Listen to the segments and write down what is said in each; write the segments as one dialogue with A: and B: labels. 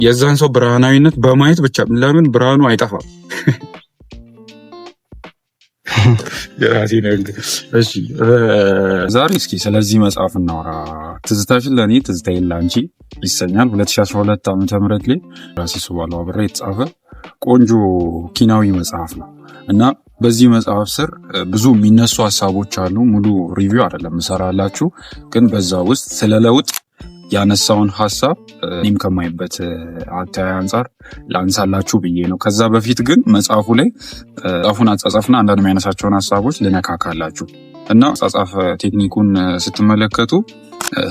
A: የዛን ሰው ብርሃናዊነት በማየት ብቻ ለምን ብርሃኑ አይጠፋም? የራሴ ነው። እሺ ዛሬ እስኪ ስለዚህ መጽሐፍ እናውራ። ትዝታሽን ለእኔ ትዝታዬን ለአንቺ ይሰኛል። 2012 ዓ ም ላይ ደራሲ እሱባለው አበራ የተጻፈ ቆንጆ ኪናዊ መጽሐፍ ነው እና በዚህ መጽሐፍ ስር ብዙ የሚነሱ ሀሳቦች አሉ። ሙሉ review አይደለም እሰራላችሁ፣ ግን በዛ ውስጥ ስለ ለውጥ ያነሳውን ሀሳብ እኔም ከማይበት አተያይ አንጻር ላንሳላችሁ ብዬ ነው። ከዛ በፊት ግን መጽሐፉ ላይ መጽሐፉን አጻጻፍና አንዳንድ የሚያነሳቸውን ሀሳቦች ልነካካላችሁ እና አጻጻፍ ቴክኒኩን ስትመለከቱ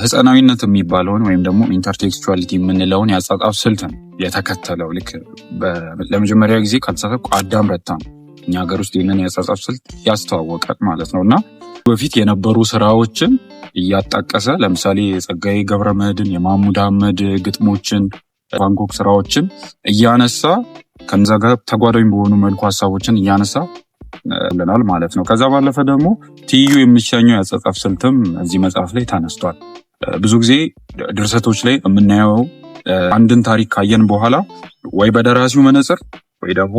A: ህፃናዊነት የሚባለውን ወይም ደግሞ intertextuality የምንለውን የአጻጻፍ ስልት ነው የተከተለው። ልክ ለመጀመሪያ ጊዜ ካልተሳሳትኩ አዳም ረታ ነው እኛ ሀገር ውስጥ ይህንን የአጻጻፍ ስልት ያስተዋወቀ ማለት ነው። እና በፊት የነበሩ ስራዎችን እያጣቀሰ ለምሳሌ የጸጋዬ ገብረመድህን፣ የማህሙድ አህመድ ግጥሞችን፣ ባንኮክ ስራዎችን እያነሳ ከዛ ጋር ተጓዳኝ በሆኑ መልኩ ሀሳቦችን እያነሳ ልናል ማለት ነው። ከዛ ባለፈ ደግሞ ትይዩ የሚሰኘው የአጻጻፍ ስልትም እዚህ መጽሐፍ ላይ ተነስቷል። ብዙ ጊዜ ድርሰቶች ላይ የምናየው አንድን ታሪክ ካየን በኋላ ወይ በደራሲው መነጽር ወይ ደግሞ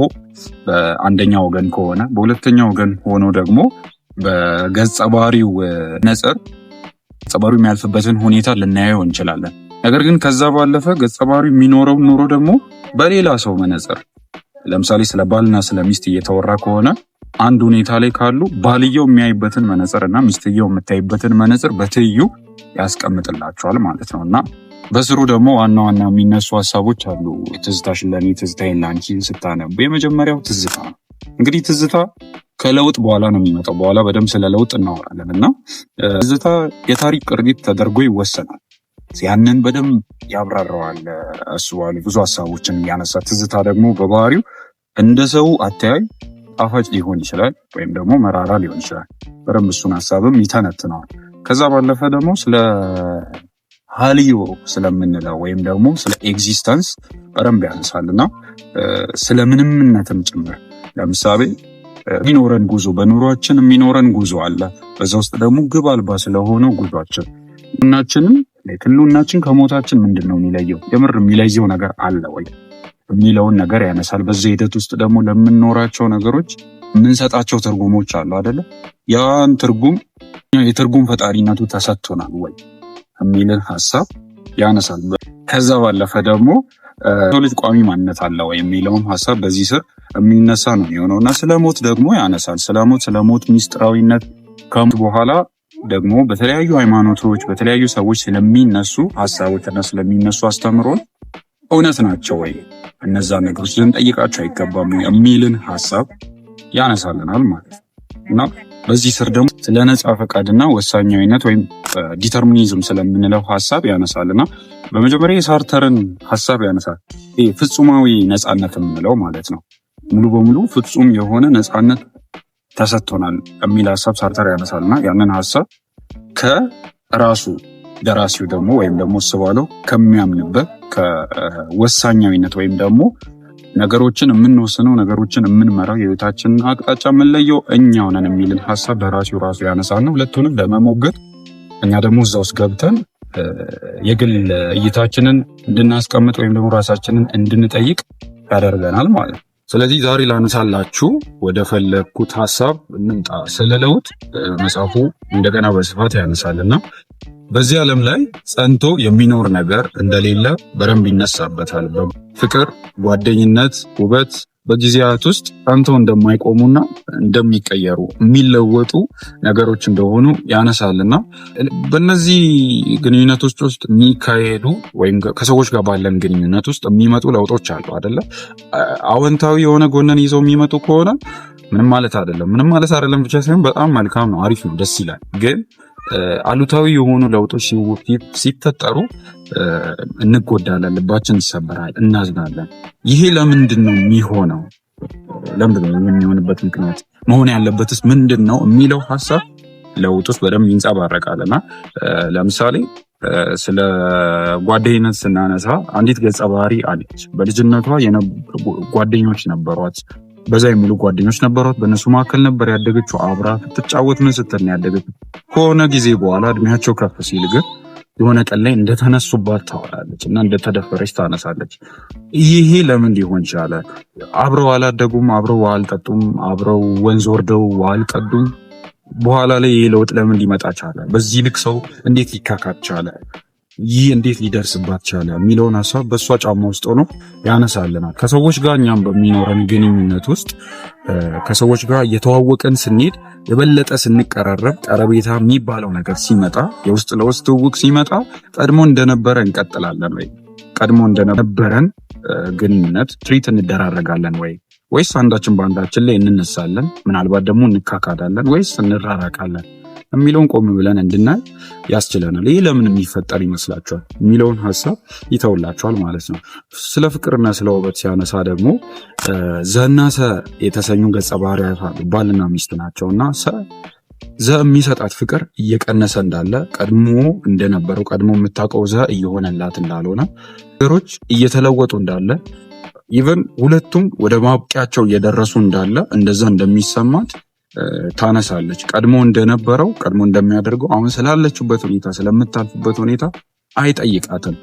A: በአንደኛ ወገን ከሆነ በሁለተኛ ወገን ሆኖ ደግሞ በገጸ ባህሪው መነጽር ገጸ ባህሪው የሚያልፍበትን ሁኔታ ልናየው እንችላለን። ነገር ግን ከዛ ባለፈ ገጸ ባህሪው የሚኖረው ኑሮ ደግሞ በሌላ ሰው መነጽር፣ ለምሳሌ ስለ ባልና ስለ ሚስት እየተወራ ከሆነ አንድ ሁኔታ ላይ ካሉ ባልየው የሚያይበትን መነጽር እና ሚስትየው የምታይበትን መነጽር በትይዩ ያስቀምጥላቸዋል ማለት ነው። እና በስሩ ደግሞ ዋና ዋና የሚነሱ ሀሳቦች አሉ። ትዝታሽን ለእኔ ትዝታዬን ለአንቺ ስታነቡ የመጀመሪያው ትዝታ ነው። እንግዲህ ትዝታ ከለውጥ በኋላ ነው የሚመጣው። በኋላ በደንብ ስለ ለውጥ እናወራለን። እና ትዝታ የታሪክ ቅሪት ተደርጎ ይወሰናል። ያንን በደንብ ያብራራዋል እሱ ብዙ ሀሳቦችን እያነሳ። ትዝታ ደግሞ በባህሪው እንደ ሰው አተያይ ጣፋጭ ሊሆን ይችላል ወይም ደግሞ መራራ ሊሆን ይችላል። በደንብ እሱን ሀሳብም ይተነትነዋል። ከዛ ባለፈ ደግሞ ስለ ሀልዮ ስለምንለው ወይም ደግሞ ስለ existence በደንብ ያነሳል እና ስለ ምንምነትም ጭምር። ለምሳሌ የሚኖረን ጉዞ፣ በኑሯችን የሚኖረን ጉዞ አለ። በዛ ውስጥ ደግሞ ግብ አልባ ስለሆነው ጉዟችን እናችንም ህልውናችን ከሞታችን ምንድን ነው የሚለየው? የምር የሚለየው ነገር አለ ወይ የሚለውን ነገር ያነሳል። በዚህ ሂደት ውስጥ ደግሞ ለምንኖራቸው ነገሮች የምንሰጣቸው ትርጉሞች አሉ አይደለ? ያን ትርጉም የትርጉም ፈጣሪነቱ ተሰጥቶናል ወይ የሚልን ሀሳብ ያነሳል። ከዛ ባለፈ ደግሞ ሰው ልጅ ቋሚ ማንነት አለ ወይ የሚለውም ሀሳብ በዚህ ስር የሚነሳ ነው የሚሆነው። እና ስለ ሞት ደግሞ ያነሳል። ስለ ሞት፣ ስለ ሞት ሚስጥራዊነት፣ ከሞት በኋላ ደግሞ በተለያዩ ሃይማኖቶች በተለያዩ ሰዎች ስለሚነሱ ሀሳቦች እና ስለሚነሱ አስተምሮች እውነት ናቸው ወይ፣ እነዛ ነገሮች ልንጠይቃቸው አይገባም የሚልን ሀሳብ ያነሳልናል ማለት ነው። እና በዚህ ስር ደግሞ ስለ ነፃ ፈቃድና ወሳኛዊነት ወይም determinism ስለምንለው ሀሳብ ያነሳልና በመጀመሪያ የሳርተርን ሀሳብ ያነሳል። ይህ ፍጹማዊ ነፃነት የምንለው ማለት ነው። ሙሉ በሙሉ ፍጹም የሆነ ነፃነት ተሰጥቶናል የሚል ሀሳብ ሳርተር ያነሳልና ያንን ሀሳብ ከራሱ ደራሲው ደግሞ ወይም ደግሞ እሱባለው ከሚያምንበት ከወሳኛዊነት ወይም ደግሞ ነገሮችን የምንወስነው፣ ነገሮችን የምንመራው፣ የህይወታችንን አቅጣጫ የምንለየው እኛው ነን የሚልን ሀሳብ ደራሲው ራሱ ያነሳና ሁለቱንም ለመሞገት እኛ ደግሞ እዛ ውስጥ ገብተን የግል እይታችንን እንድናስቀምጥ ወይም ደግሞ ራሳችንን እንድንጠይቅ ያደርገናል ማለት ነው። ስለዚህ ዛሬ ላነሳላችሁ ወደ ፈለግኩት ሀሳብ እንምጣ። ስለ ለውጥ መጽሐፉ እንደገና በስፋት ያነሳልና በዚህ ዓለም ላይ ጸንቶ የሚኖር ነገር እንደሌለ በደንብ ይነሳበታል። ፍቅር፣ ጓደኝነት፣ ውበት በጊዜያት ውስጥ ጸንተው እንደማይቆሙና እንደሚቀየሩ፣ የሚለወጡ ነገሮች እንደሆኑ ያነሳልና በእነዚህ ግንኙነቶች ውስጥ የሚካሄዱ ወይም ከሰዎች ጋር ባለን ግንኙነት ውስጥ የሚመጡ ለውጦች አሉ አይደለ? አዎንታዊ የሆነ ጎንን ይዘው የሚመጡ ከሆነ ምንም ማለት አይደለም። ምንም ማለት አይደለም ብቻ ሳይሆን በጣም መልካም ነው፣ አሪፍ ነው፣ ደስ ይላል። ግን አሉታዊ የሆኑ ለውጦች ሲፈጠሩ እንጎዳለን፣ ልባችን ይሰበራል፣ እናዝናለን። ይሄ ለምንድን ነው የሚሆነው? ለምንድን ነው የሚሆንበት ምክንያት፣ መሆን ያለበትስ ምንድን ነው የሚለው ሀሳብ ለውጥ ውስጥ በደንብ ይንጸባረቃል። እና ለምሳሌ ስለ ጓደኝነት ስናነሳ አንዲት ገጸ ባህሪ አለች። በልጅነቷ ጓደኞች ነበሯት፣ በዛ የሚሉ ጓደኞች ነበሯት። በእነሱ መካከል ነበር ያደገችው። አብራ ስትጫወት ምን ስትል ነው ያደገችው። ከሆነ ጊዜ በኋላ እድሜያቸው ከፍ ሲል ግን የሆነ ቀን ላይ እንደተነሱባት ታወራለች እና እንደተደፈረች ታነሳለች። ይሄ ለምን ሊሆን ቻለ? አብረው አላደጉም፣ አብረው አልጠጡም፣ አብረው ወንዝ ወርደው አልቀዱም። በኋላ ላይ ይህ ለውጥ ለምን ሊመጣ ቻለ? በዚህ ልክ ሰው እንዴት ሊካካት ቻለ? ይህ እንዴት ሊደርስባት ቻለ? የሚለውን ሀሳብ በእሷ ጫማ ውስጥ ሆኖ ያነሳልናል። ከሰዎች ጋር እኛም በሚኖረን ግንኙነት ውስጥ ከሰዎች ጋር እየተዋወቅን ስንሄድ፣ የበለጠ ስንቀራረብ፣ ቀረቤታ የሚባለው ነገር ሲመጣ፣ የውስጥ ለውስጥ ትውውቅ ሲመጣ ቀድሞ እንደነበረ እንቀጥላለን ወይ? ቀድሞ እንደነበረን ግንኙነት treat እንደራረጋለን ወይ? ወይስ አንዳችን በአንዳችን ላይ እንነሳለን? ምናልባት ደግሞ እንካካዳለን ወይስ እንራራቃለን? የሚለውን ቆም ብለን እንድናይ ያስችለናል። ይህ ለምን የሚፈጠር ይመስላችኋል የሚለውን ሀሳብ ይተውላችኋል ማለት ነው። ስለ ፍቅርና ስለ ውበት ሲያነሳ ደግሞ ዘና ሰ የተሰኙ ገጸ ባህሪያት አሉ። ባልና ሚስት ናቸው እና ሰ ዘ የሚሰጣት ፍቅር እየቀነሰ እንዳለ፣ ቀድሞ እንደነበረው ቀድሞ የምታውቀው ዘ እየሆነላት እንዳልሆነ፣ ነገሮች እየተለወጡ እንዳለ፣ even ሁለቱም ወደ ማብቂያቸው እየደረሱ እንዳለ እንደዛ እንደሚሰማት ታነሳለች። ቀድሞ እንደነበረው፣ ቀድሞ እንደሚያደርገው አሁን ስላለችበት ሁኔታ፣ ስለምታልፍበት ሁኔታ አይጠይቃትም።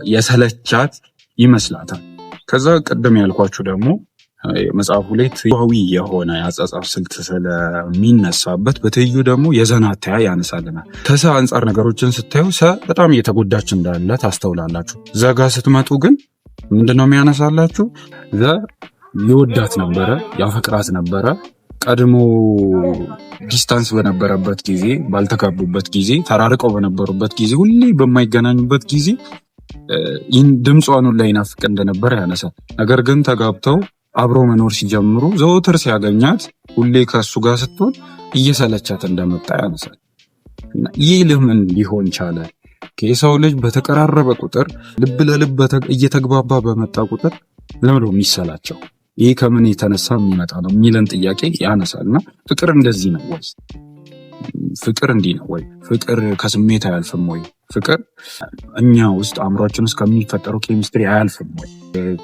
A: የሰለቻት ይመስላታል። ከዛ ቅድም ያልኳችሁ ደግሞ መጽሐፉ ላይ ትይዩዊ የሆነ የአጻጻፍ ስልት ስለሚነሳበት በትይዩ ደግሞ የዘን አተያይ ያነሳልናል። ከሰ አንጻር ነገሮችን ስታዩ ሰ በጣም እየተጎዳች እንዳለ ታስተውላላችሁ። ዘጋ ስትመጡ ግን ምንድነው የሚያነሳላችሁ? ዘ ይወዳት ነበረ፣ ያፈቅራት ነበረ። ቀድሞ distance በነበረበት ጊዜ፣ ባልተጋቡበት ጊዜ፣ ተራርቀው በነበሩበት ጊዜ፣ ሁሌ በማይገናኙበት ጊዜ ድምጿን ሁላ ይናፍቅ እንደነበረ ያነሳል። ነገር ግን ተጋብተው አብሮ መኖር ሲጀምሩ ዘወትር ሲያገኛት፣ ሁሌ ከእሱ ጋር ስትሆን እየሰለቻት እንደመጣ ያነሳል። ይህ ለምን ሊሆን ቻለ? የሰው ልጅ በተቀራረበ ቁጥር፣ ልብ ለልብ እየተግባባ በመጣ ቁጥር ለምን ነው የሚሰላቸው? ይህ ከምን የተነሳ የሚመጣ ነው የሚለን ጥያቄ ያነሳል። እና ፍቅር እንደዚህ ነው ወይ? ፍቅር እንዲህ ነው ወይ? ፍቅር ከስሜት አያልፍም ወይ? ፍቅር እኛ ውስጥ አእምሯችን ውስጥ ከሚፈጠረው ኬሚስትሪ አያልፍም ወይ?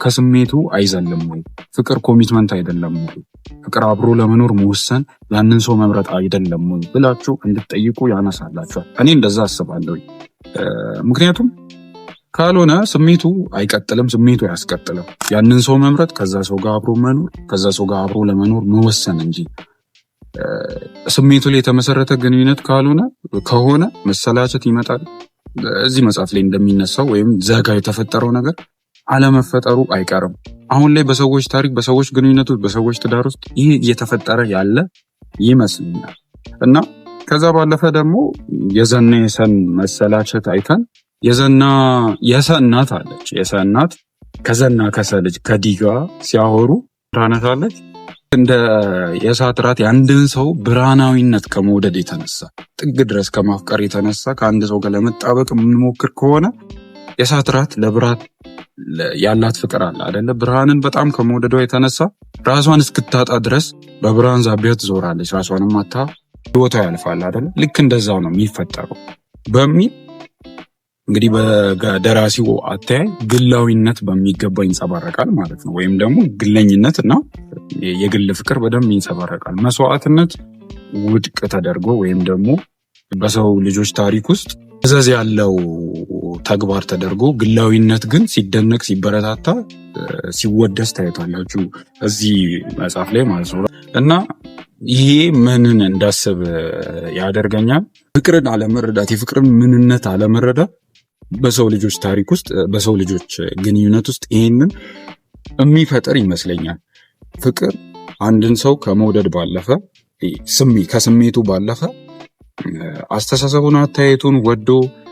A: ከስሜቱ አይዘልም ወይ? ፍቅር commitment አይደለም ወይ? ፍቅር አብሮ ለመኖር መወሰን፣ ያንን ሰው መምረጥ አይደለም ወይ ብላችሁ እንድትጠይቁ ያነሳላችኋል። እኔ እንደዛ አስባለሁ። ምክንያቱም ካልሆነ ስሜቱ አይቀጥልም፣ ስሜቱ አያስቀጥልም። ያንን ሰው መምረጥ፣ ከዛ ሰው ጋር አብሮ መኖር፣ ከዛ ሰው ጋር አብሮ ለመኖር መወሰን እንጂ ስሜቱ ላይ የተመሰረተ ግንኙነት ካልሆነ ከሆነ መሰላቸት ይመጣል። እዚህ መጽሐፍ ላይ እንደሚነሳው ወይም ዘጋ የተፈጠረው ነገር አለመፈጠሩ አይቀርም። አሁን ላይ በሰዎች ታሪክ፣ በሰዎች ግንኙነት ውስጥ፣ በሰዎች ትዳር ውስጥ ይህ እየተፈጠረ ያለ ይመስለኛል። እና ከዛ ባለፈ ደግሞ የዘና የሰን መሰላቸት አይተን የዘና የሰ እናት አለች። የሰ እናት ከዘና ከሰ ልጅ ከዲጋ ሲያወሩ ታነሳለች። እንደ የእሳት ራት የአንድን ሰው ብርሃናዊነት ከመውደድ የተነሳ፣ ጥግ ድረስ ከማፍቀር የተነሳ ከአንድ ሰው ጋር ለመጣበቅ የምንሞክር ከሆነ የእሳት ራት ለብርሃን ያላት ፍቅር አለ አይደለ? ብርሃንን በጣም ከመውደዷ የተነሳ ራሷን እስክታጣ ድረስ በብርሃን ዛቢያ ትዞራለች። ራሷንም አታ ህይወቷ ያልፋል አይደለ? ልክ እንደዛው ነው የሚፈጠረው በሚል እንግዲህ በደራሲው አተያይ ግላዊነት በሚገባ ይንጸባረቃል ማለት ነው። ወይም ደግሞ ግለኝነት እና የግል ፍቅር በደንብ ይንጸባረቃል። መስዋዕትነት ውድቅ ተደርጎ ወይም ደግሞ በሰው ልጆች ታሪክ ውስጥ መዘዝ ያለው ተግባር ተደርጎ ግላዊነት ግን ሲደነቅ፣ ሲበረታታ፣ ሲወደስ ታይቷላችሁ እዚህ መጽሐፍ ላይ ማለት ነው። እና ይሄ ምንን እንዳስብ ያደርገኛል? ፍቅርን አለመረዳት፣ የፍቅርን ምንነት አለመረዳት በሰው ልጆች ታሪክ ውስጥ፣ በሰው ልጆች ግንኙነት ውስጥ ይሄንን የሚፈጥር ይመስለኛል። ፍቅር አንድን ሰው ከመውደድ ባለፈ፣ ከስሜቱ ባለፈ አስተሳሰቡን፣ አተያየቱን ወዶ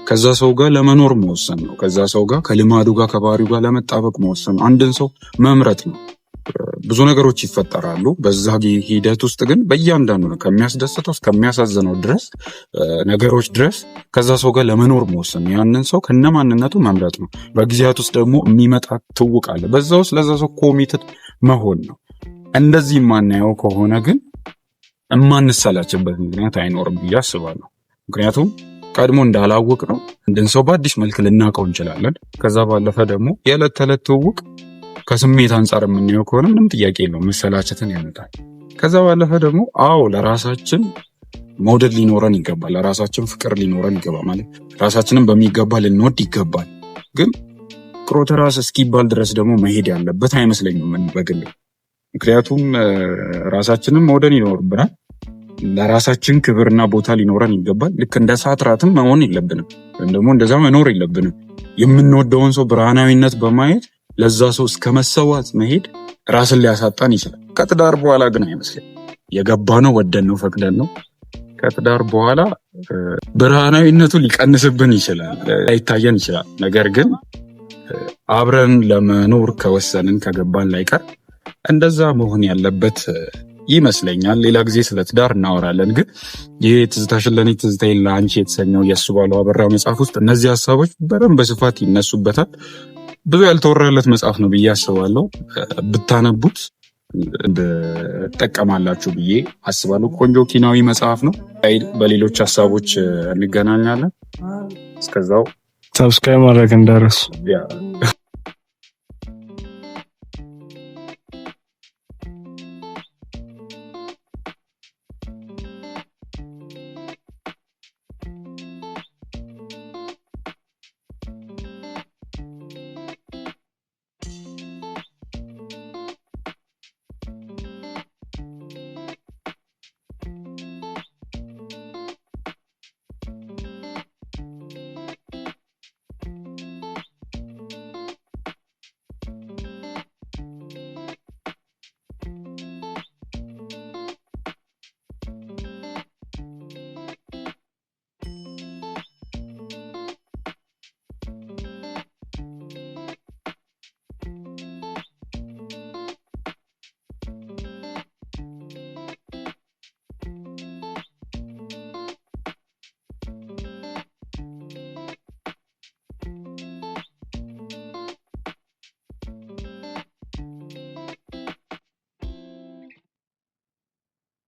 A: ከዛ ሰው ጋር ለመኖር መወሰን ነው። ከዛ ሰው ጋር፣ ከልማዱ ጋር፣ ከባህሪው ጋር ለመጣበቅ መወሰን ነው። አንድን ሰው መምረጥ ነው። ብዙ ነገሮች ይፈጠራሉ። በዛ ሂደት ውስጥ ግን በእያንዳንዱ ነው ከሚያስደስተው እስከሚያሳዝነው ድረስ ነገሮች ድረስ ከዛ ሰው ጋር ለመኖር መወሰን ነው። ያንን ሰው ከነማንነቱ መምረጥ ነው። በጊዜያት ውስጥ ደግሞ የሚመጣ ትውቅ አለ። በዛ ውስጥ ለዛ ሰው committed መሆን ነው። እንደዚህ የማናየው ከሆነ ግን የማንሰላችበት ምክንያት አይኖርም ብዬ አስባለሁ። ምክንያቱም ቀድሞ እንዳላወቅ ነው አንድን ሰው በአዲስ መልክ ልናውቀው እንችላለን። ከዛ ባለፈ ደግሞ የዕለት ተዕለት ትውውቅ ከስሜት አንጻር የምናየው ከሆነ ምንም ጥያቄ የለውም መሰላቸትን ያመጣል። ከዛ ባለፈ ደግሞ አዎ ለራሳችን መውደድ ሊኖረን ይገባል። ለራሳችን ፍቅር ሊኖረን ይገባል። ማለት ራሳችንን በሚገባ ልንወድ ይገባል። ግን ፍቅሮተ ራስ እስኪባል ድረስ ደግሞ መሄድ ያለበት አይመስለኝም በግል። ምክንያቱም ራሳችንን መውደድ ይኖርብናል። ለራሳችን ክብርና ቦታ ሊኖረን ይገባል። ልክ እንደ ሳትራትም መሆን የለብንም ወይም ደግሞ እንደዛ መኖር የለብንም። የምንወደውን ሰው ብርሃናዊነት በማየት ለዛ ሰው እስከ መሰዋት መሄድ ራስን ሊያሳጣን ይችላል። ከትዳር በኋላ ግን አይመስለኝም። የገባ ነው ወደን ነው ፈቅደን ነው። ከትዳር በኋላ ብርሃናዊነቱ ሊቀንስብን ይችላል፣ ላይታየን ይችላል። ነገር ግን አብረን ለመኖር ከወሰንን ከገባን ላይቀር እንደዛ መሆን ያለበት ይመስለኛል። ሌላ ጊዜ ስለ ትዳር እናወራለን። ግን ይህ ትዝታሽን ለእኔ ትዝታዬን ለአንቺ የተሰኘው የእሱባለው አበራ መጽሐፍ ውስጥ እነዚህ ሀሳቦች በደንብ በስፋት ይነሱበታል። ብዙ ያልተወራለት መጽሐፍ ነው ብዬ አስባለሁ። ብታነቡት ትጠቀማላችሁ ብዬ አስባለሁ። ቆንጆ ኪናዊ መጽሐፍ ነው። በሌሎች ሀሳቦች እንገናኛለን። እስከዛው
B: subscribe ማድረግ እንዳይረሱ።